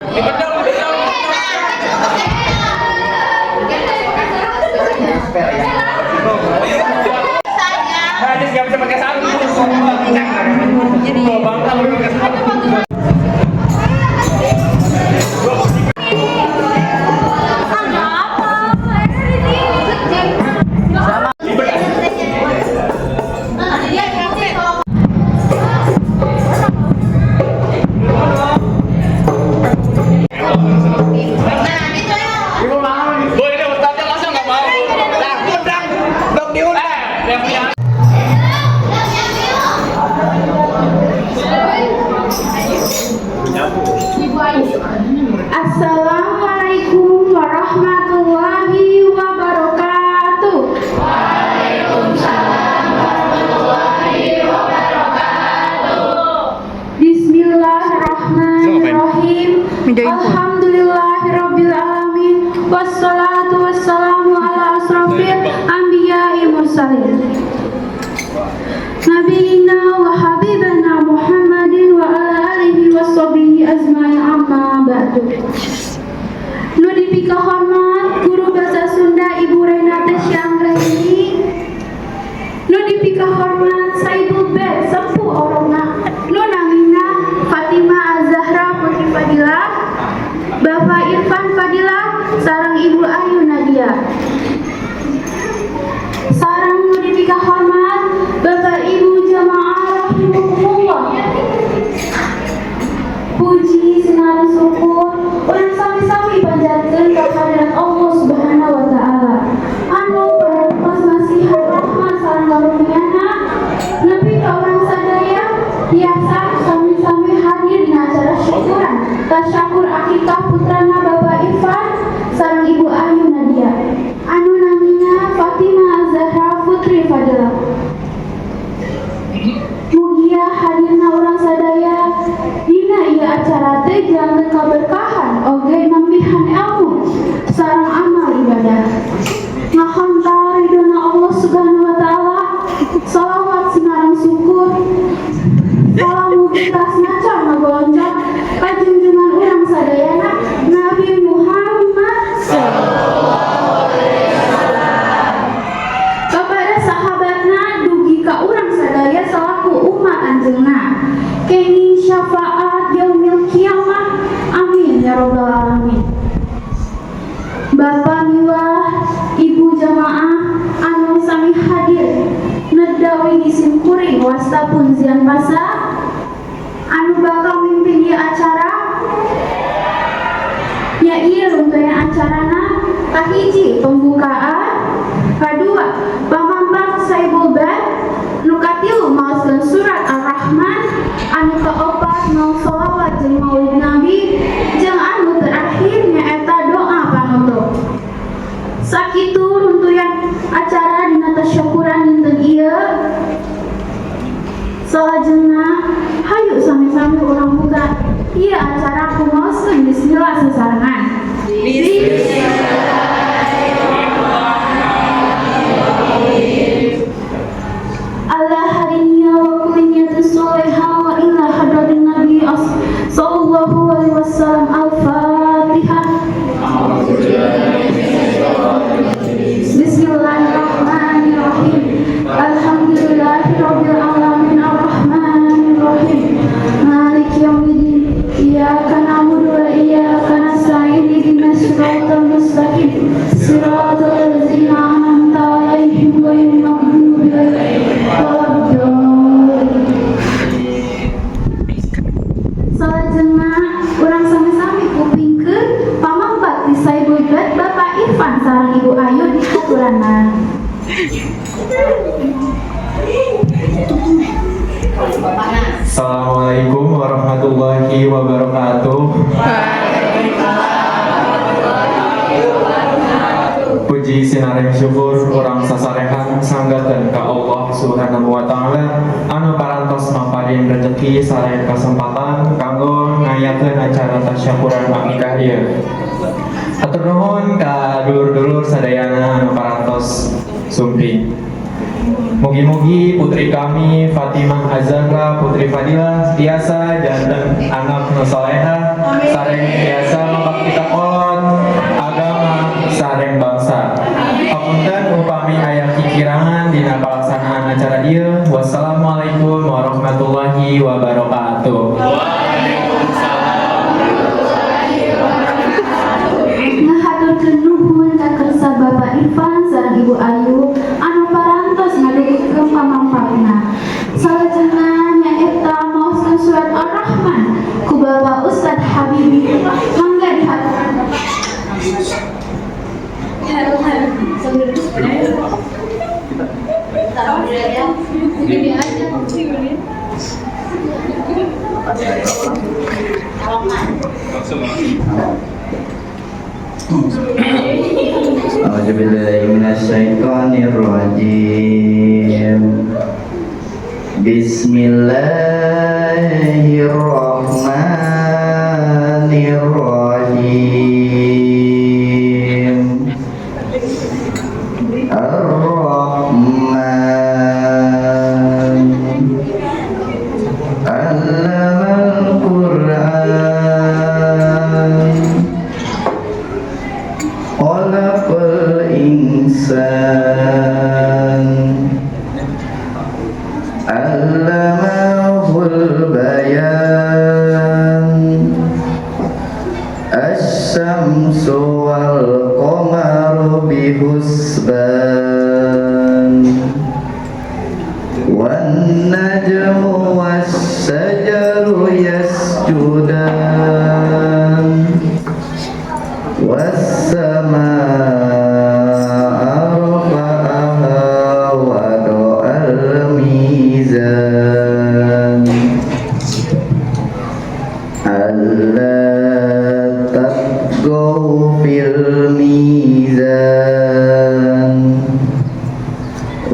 Dibedong, dibedong. Ya. Nah, dia nggak bisa pakai sarung. Jadi bawa bangka lebih pakai sarung. Bu, ini ustadznya langsung nggak mau. Nah, undang, belum diundang. Eh, yang punya. Assalamualaikum warahmatullahi wabarakatuh. Waalaikumsalam warahmatullahi wabarakatuh. Bismillahirrahmanirrahim. Alhamdulillahirabbil alamin. Wassalatu wassalamu ala asrafil anbiya'i mursalin. Nabiyina wa habibana Muhammadin wa ala alihi washabihi ajmain, amma ba'du. Nu dipikahormat guru bahasa Sunda, Ibu Renata Syanggraini. Nu dipikahormat Saibul Bet sepuh orangna nu namina Fatimah Az-Zahra Putri Fadilah, Bapak Irfan Fadilah sareng Ibu Ayu Nadia. Sareng nu dipikahormat Bapak Ibu jamaah rahimakumullah. Puji sinareng syukur urang sami-sami panjatkeun kehadirat Allah Subhanahu wa Taala anu parantos masihan rahmat sareng karunia nepi ka urang sadaya tiasa sami-sami hadir dina acara syukuran tasyakur akikah putrana Bapak Irfan sareng Ibu Ayu Nadia anu namina Fatimah Az-Zahra Putri Fadilah. Mugia hadirna urang sadaya dina ieu acara teh janten kaberkahan oge nambihan ilmu sareng amal ibadah, ngahontal ridona Allah Subhanahu wa Taala. Salawat sinareng syukur salam mugi tas ngaca ngagoloncok ka junjungan urang sadayana, Nabi Muhammad, kepada sahabatna dugi ka urang sadaya selaku umat anjeunna kenging syafaat yaumil kiamah, amin ya robbal alamin. Bapak miwah Ibu jamaah anu sami hadir nedha widi simkuring wasta Punzian Pasa anu bakal mimpin ieu acara ya. Ieu rungkaian acarana: kahiji, pembukaan; kadua, pamampat Saibul Bad; nu katilu, maoskeun surat Ar-Rahman; anu kaopat, maos sholawat jeung maulid Nabi; jeung anu terakhir nyaeta doa panutup. Sakitu runtuyan acara dina tasyakuran dinten ieu. Salajengna hayu sami-sami urang buka ieu acara ku maoskeun bismillah sasarengan. Bismillahirrahmanirrahim. Ala harinya wa kulli niyatin sholihah wa ila hadratin Nabi sallallahu alaihi wasallam. Al-Fatihah. Bismillahirrahmanirrahim. Alhamdulillahirabbil alamin, arrahmanirrahim, maliki yaumiddin, iyyaka na'budu wa iyyaka nasta'in, ihdinas siratal mustaqim, siratal ladzina an'amta 'alaihim, ghairil maghdubi 'alaihim waladdallin. Salajengna urang sami-sami kupingkeun pamampat di Saibul Bad, Bapak Irfan sareng Ibu Ayu di haturanna. Assalamualaikum warahmatullahi wabarakatuh. Puji sinareng syukur urang sasarehan sanggakeun ka Allah Subhanahu wa Taala anu parantos maparin rezeki sareng kesempatan kanggo ngayakeun acara tasyakuran akikah ieu. Hatur nuhun ka dulur-dulur sadayana anu parantos sumping. Mugi-mugi putri kami Fatimah Azahra Putri Fadilah tiasa janten anak nu soleha sareng tiasa mabakti ka kolot, agama, sareng bangsa. Hapunten upami aya kikirangan dina pelaksanaan acara ieu. Wassalamualaikum warahmatullahi wabarakatuh. Waalaikumsalam. Ngahaturkeun nuhun ka kersa Bapak Ivan sareng Ibu Ayu anu parantos ngadugikeun pamangpatna. Salajengna nyaeta maoskeun surat Ar-Rahman ku Bapak Ustadz Habibi. Mangga dihaturkeun, Bapak. Gini aja. Langsung. أعوذ بالله من الشيطان الرجيم. بسم الله الرحمن الرحيم. الرحمن علم القرآن، خلق الإنسان، علمه البيان. الشمس والقمر بحسبان، والنجم والشجر يسجدان، والسماء رفعها ووضع الميزان، ألا تطغوا في الميزان،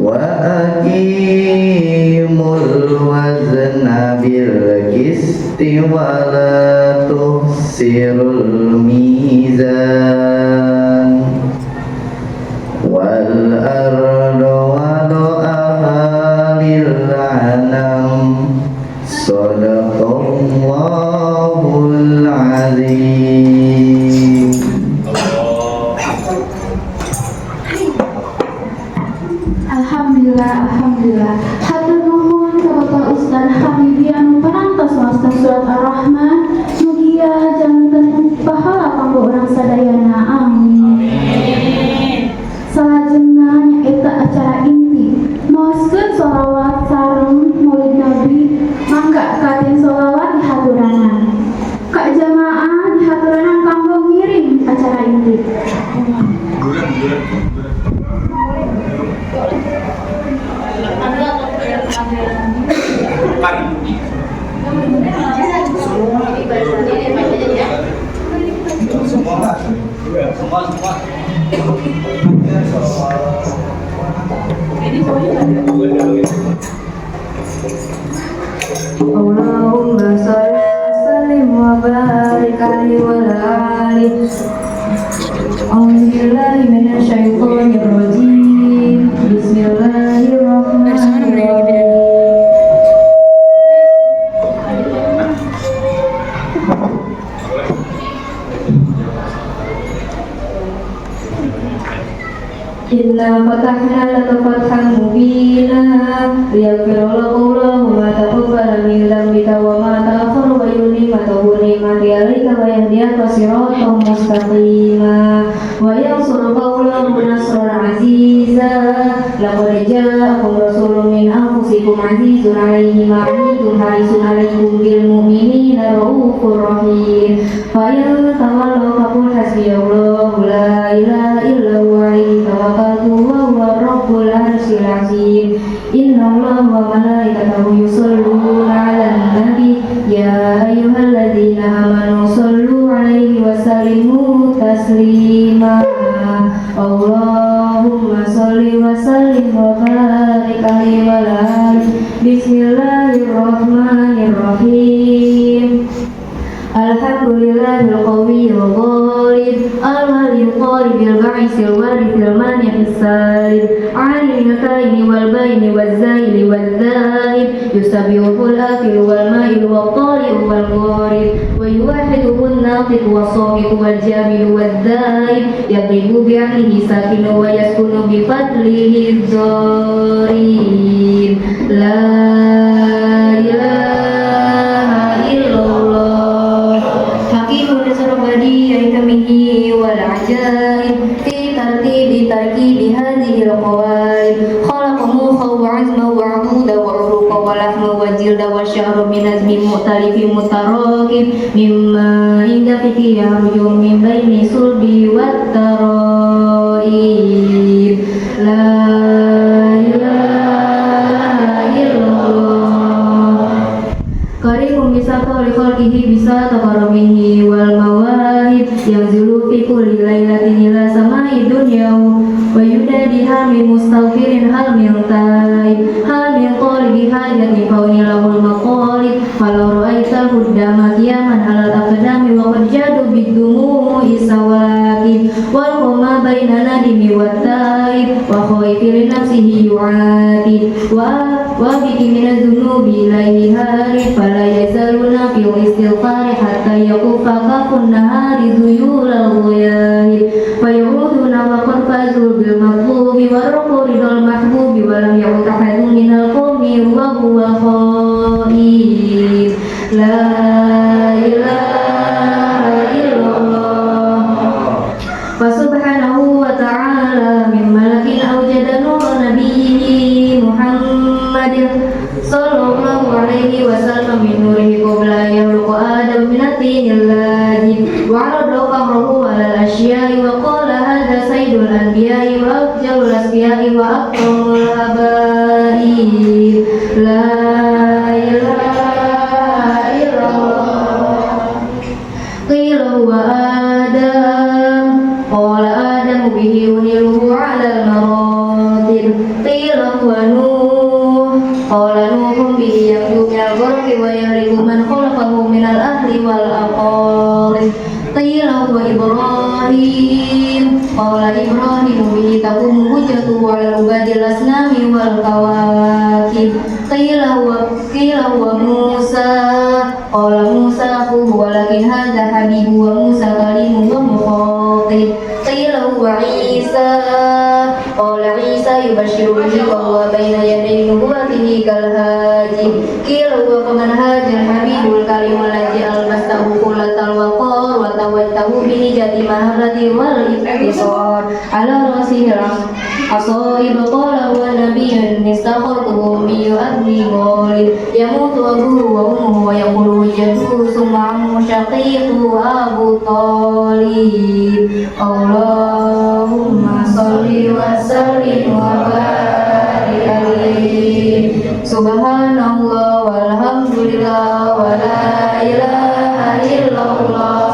وأقيموا الوزن بالقسط ولا تخسروا الميزان، والأرض وضعها للأنام. صدق الله العظيم. Allah. Alhamdulillah, alhamdulillah. Hatur nuhun ka Bapak Ustad Habibi anu parantos maoskeun surat Ar-Rahman. Mugia janten pahala kanggo urang sadayana. Amin. Salajengna nyaeta acara inti. Maoskeun sholawat sareng Maulid Nabi. Mangga ka tim sholawat dihaturanan. Ka jamaah dihaturanan kanggo ngiring acara inti. Bulan, bulan, bulan. Kan. Semua, semua, semua. اللهم صل وسلم وبارك عليه وعلى آله. أعوذ بالله من الشيطان الرجيم. بسم الله الرحمن الرحيم. إنا فتحنا لك فتحا مبينا ليغفر لك الله ما تقدم من ذنبك وما تأخر ويتم نعمته عليك ويهديك صراطا مستقيما وينصرك الله نصرا عزيزا. لقد جاءكم رسول من أنفسكم عزيز عليه ما عنتم حريص عليكم بالمؤمنين رؤوف رحيم. فإن تولوا فقل حسبي الله لا إله إلا هو عليه توكلت وهو رب العرش العظيم. إن الله وملائكته يصلون على النبي يا أيها الذين آمنوا صلوا عليه وسلموا تسليما. اللهم صل وسلم وبارك عليه وعلى آله. بسم الله الرحمن الرحيم. الحمد لله القوي الغالب الولي الطالب الباعث الوارث المانع. السالم عالم الكائن والبين والزائل والذائب يسبحه الآكل والمائل والطارئ والغارب ويوحده الناطق والصامت والجامل والذائب يضرب بعقله ساكن ويسكن بفضله الضارب لا إله إلا الله حكيم نصر بديع حكمه والعجائب في ترتيب تركيب هذه القوالب خلق مخا وعزما وعضودا وعروقا ولحما وجلدا والشعر من نزم مختلف متراكب مما دافق يخرج من بين صلب والترائب لا إله إلا الله كريم بساط لخلقه بساط كرمه والمواهب ينزل في كل ليلة إلى سماء الدنيا وينادي هل من مستغفر هل من تائب هل من طالب حاجة فون له المطالب فلو رأيت القدام قياما على الأقدام وقد جادوا بالدموع سواكب والقمى بين ندم والتائب وخائف لنفسه يعاتب وبك من الذنوب إليه هارب فلا يزالون في الاستغفار حتى يقف كف النهار ذيول الغياب فيعودون وقد فازوا بالمطلوب ورقوا رضا المحبوب ولم يعد أحد من القوم وهو خائب لا إله إلا الله فسبحانه وتعالى من ملك أوجد نور نبيه محمد صلى الله عليه وسلم من نوره قبل أن يخلق آدم من الطين اللاجب وعرض قهره على الأشياء وقال هذا سيد الأنبياء وأفضل الأصفياء وأكرم الحبائب لا إله إلا الله قيل هو آدم قال آدم به أنيله على المراتب قيل هو نوح قال نوح به ينجو من الغرق ويهلك من خلقه من الأهل والأقارب قيل هو إبراهيم قال إبراهيم به تقوم حجته على عباد الأصنام والكواكب قيل هو موسى قال موسى أخوه ولكن هذا حبيب وموسى كليم ومخاطب قيل هو عيسى قال عيسى يبشر به وهو بين يدي نبوته كالهاجب قيل هو فمن هاج الحبيب الكريم الذي ألبسته خلة الوقار وتوجته بنجاة مهرة والاختصار على رأسه العصائب قال هو نبي استخرته من أبي غالب يموت أبوه وأمه ويقول جده ثم عمه شقيقه أبو طالب اللهم صل وسلم وبارك عليه سبحان الله والحمد لله ولا إله إلا الله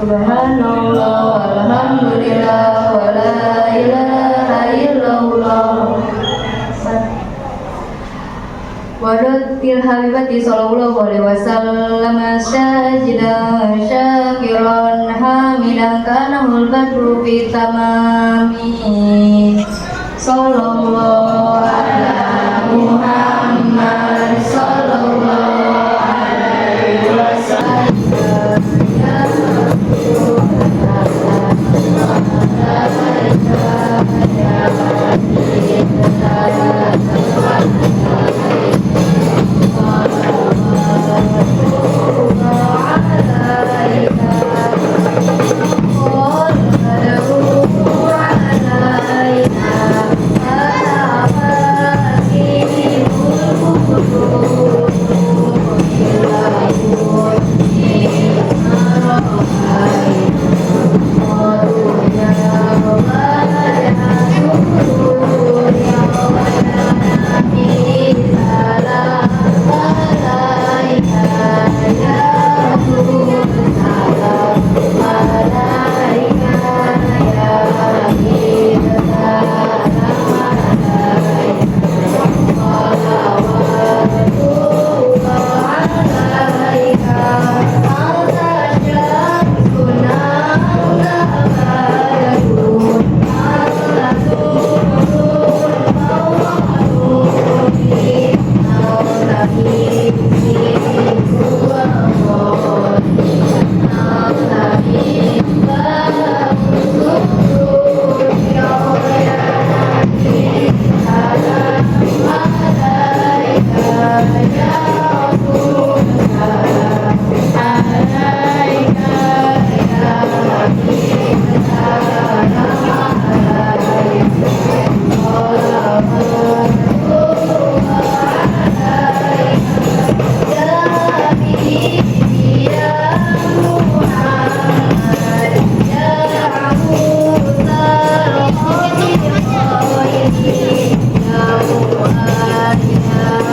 سبحان الله والحمد لله ولا إله إلا الله ورد الحبيبة صلى الله عليه وسلم ساجدا شاكرا حامدا كانه البدر في تمامه صلى الله على محمد صلى الله عليه وسلم علينا.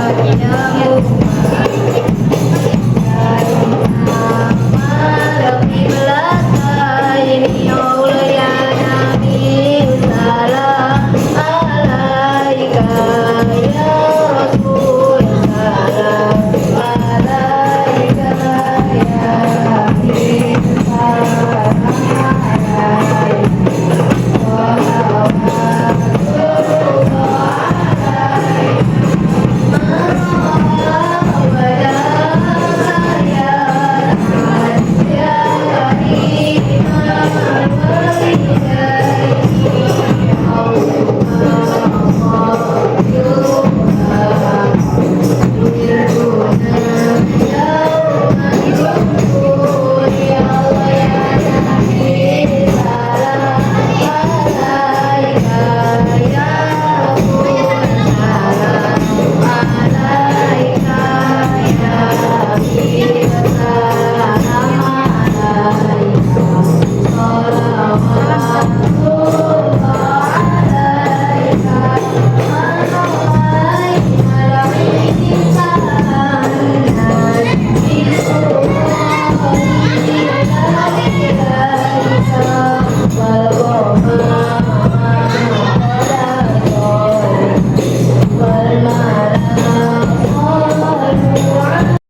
Ila.